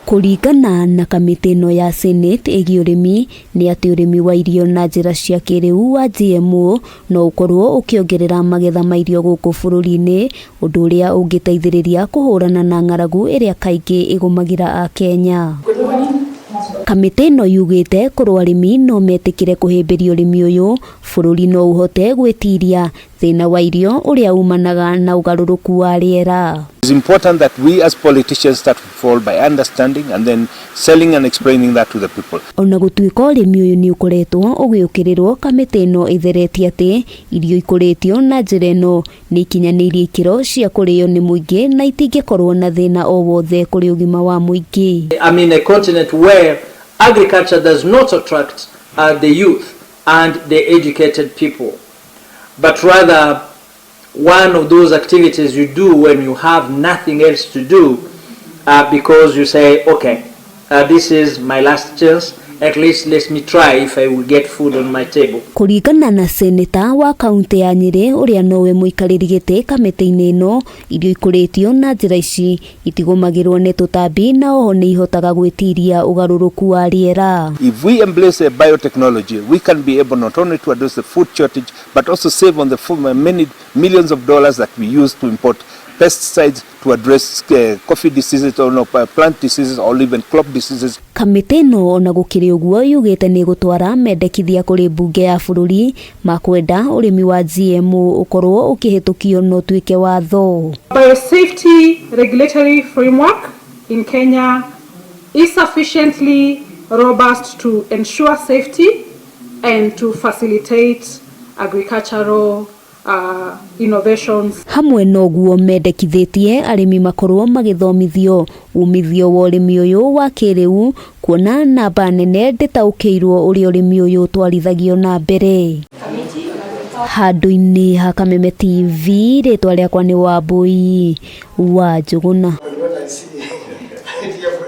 Kũringana na kamĩtĩ ĩno ya Senate ĩgiĩ ũrĩmi nĩ atĩ ũrĩmi wa irio na njĩra cia kĩrĩu wa GMO no ũkorwo ũkĩongerera magetha ma irio gũkũ bũrũri-inĩ, ũndũ ũrĩa ũngĩteithĩrĩria kũhũrana na ng'aragu ĩrĩa kaingĩ ĩgũmagĩra Akenya. Kamĩtĩ ĩno yugĩte korwo arĩmi no metĩkĩre kũhĩmbĩria ũrĩmi ũyũ, bũrũri no ũhote gwĩtiria thĩna wa irio ũrĩa umanaga na ũgarũrũku wa rĩera. It's important that we as politicians start fall by understanding and then selling and explaining that to the people. Ona gũtuĩka ũrĩmi ũyũ nĩ ũkoretwo ũgĩũkĩrĩrwo, kamĩtĩ ĩno ĩtheretie atĩ irio ikũrĩtio na njĩra ĩno nĩ ikinyanĩirie ikĩro cia kũrĩo nĩ mũingĩ na itingĩkorwo na thĩna o wothe kũrĩ ũgima wa mũingĩ. I mean, a continent where agriculture does not attract the youth and the educated people, but rather one of those activities you do when you have nothing else to do, because you say, "Okay, this is my last chance, at least let me try if I will get food on my table." Kũringana na seneta wa kaunti ya Nyĩrĩ ũrĩa nowe mũikarĩri gĩtĩ kamĩtĩ-inĩ ĩno, irio ikũrĩtio na njĩra ici itigũmagĩrwo nĩ tũtambi na oho nĩ ihotaga gwĩtiria ũgarũrũku wa rĩera. If we embrace a biotechnology, we can be able not only to address the food shortage, but also save on the food, many millions of dollars that we use to import pesticides to address coffee diseases or no, plant diseases or even crop diseases. Kamĩtĩ ĩno ona gũkĩrĩ ũguo yugĩte nĩ ĩgũtwara mendekithia kũrĩ mbunge ya bũrũri makwenda ũrĩmi wa GMO ũkorwo ũkĩhĩtũkio na ũtuĩke watho. Biosafety regulatory framework in Kenya is sufficiently robust to ensure safety and to facilitate agricultural innovations. Hamwe na ũguo mendekithĩtie arĩmi makorwo magĩthomithio umithio wa ũrĩmi ũyũ wa kĩrĩu, kuona namba nene ndĩtaũkĩirwo ũrĩa ũrĩmi ũyũ ũtwarithagio na mbere. Handũ-inĩ ha Kameme TV, rĩtwa rĩakwa nĩ Wambui wa Njũgũna.